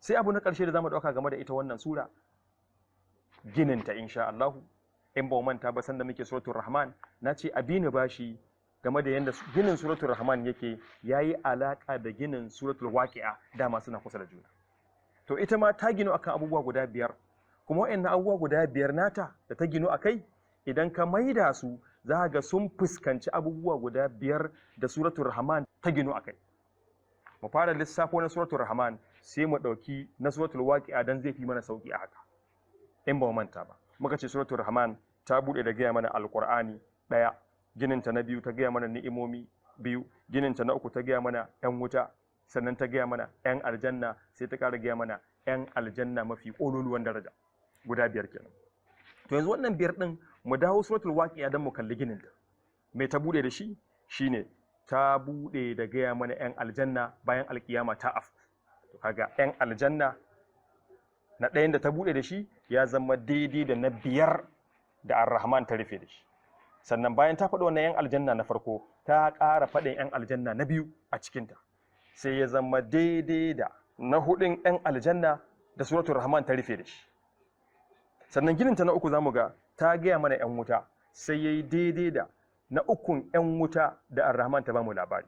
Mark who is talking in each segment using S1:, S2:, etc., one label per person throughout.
S1: Sai abu na ƙarshe da zamu ɗauka game da ita wannan sura, gininta, insha Allah. In ba mu manta ba, sanda muke Suratul Rahman, na ce abini bashi game da yanda ginin Suratul Rahman yake yayi alaka da ginin Suratul Waqi'a, dama suna kusa da juna. To ita ma ta ginu akan abubuwa guda biyar, kuma waɗannan abubuwa guda biyar nata da ta ginu akai, idan ka maida su za ga sun fuskanci abubuwa guda biyar da Suratul Rahman ta ginu akai. Mu fara lissafo na Suratul Rahman, sai mu ɗauki na Suratul Waqi'a dan zai fi mana sauki a haka. In ba mu manta ba, muka ce Suratul Rahman ta buɗe da gaya mana Alƙur'ani, ɗaya. Gininta na biyu, ta gaya mana ni'imomi, biyu. Gininta na uku, ta gaya mana 'yan wuta, sannan ta gaya mana 'yan aljanna, sai ta ƙara gaya mana 'yan aljanna mafi ƙololuwan daraja. Guda biyar kenan. To yanzu wannan biyar ɗin, mu dawo Suratul Waqi'a don mu kalli gininta. Me ta buɗe da shi? Shine ta buɗe da gaya mana 'yan aljanna bayan alkiyama ta afku. To kaga 'yan aljanna na ɗayan da ta buɗe da shi ya zama daidai da na biyar da Ar-Rahman ta rufe da shi. Sannan bayan ta faɗi wannan 'yan aljanna na farko, ta ƙara faɗin 'yan aljanna na biyu a cikinta, sai ya zama daidai da na hudun 'yan aljanna da Suratul Rahman ta rufe da shi. Sannan gininta na uku, zamu ga ta gaya mana 'yan wuta, sai ya yi daidai da na ukun 'yan wuta da Ar-Rahman ta bamu labari.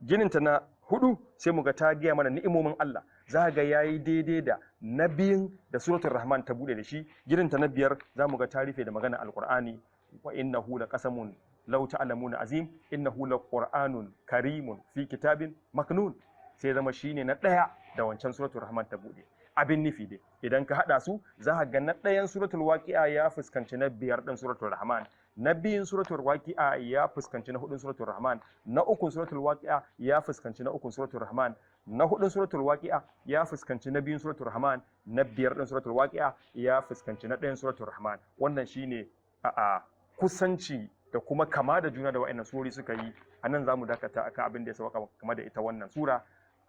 S1: Gininta na hudu, sai mu ga ta gaya mana ni'imomin Allah, za ga yayi daidai da na biyun da Suratul Rahman ta bude da shi. Gininta na biyar, za mu ga ta rufe da magana Alqur'ani: wa innahu laqasamun law ta'lamuna azim, innahu laqur'anun karimun fi kitabin maknun. Sai zama shine na ɗaya da wancan Suratul Rahman ta bude. Abin nufi dai, idan ka hada su, za ka ga na ɗayan Suratul Waqi'a ya fuskanci na biyar ɗin Suratul Rahman, na biyun Suratul Waqi'a ya fuskanci na hudun Suratul Rahman, na ukun Suratul Waqi'a ya fuskanci na ukun Suratul Rahman, na hudun Suratul Waqi'a ya fuskanci na biyun Suratul Rahman, na biyar ɗin Suratul Waqi'a ya fuskanci na ɗayan Suratul Rahman. Wannan shine a kusanci da kuma kama da juna da wa'annan surori suka yi. A nan za mu dakata akan abin da ya sauka kama da ita wannan sura.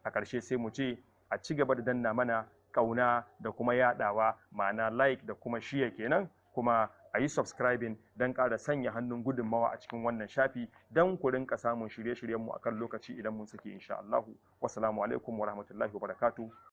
S1: A ƙarshe sai mu ce a ci gaba da danna mana ƙauna da kuma yaɗawa, ma'ana like da kuma share kenan, kuma a yi subscribing don ƙara sanya hannun gudunmawa a cikin wannan shafi, don ku rinka samun shirye-shiryenmu akan lokaci idan mun saki, insha Allahu. Wassalamu alaikum wa rahmatullahi wa barakatuh.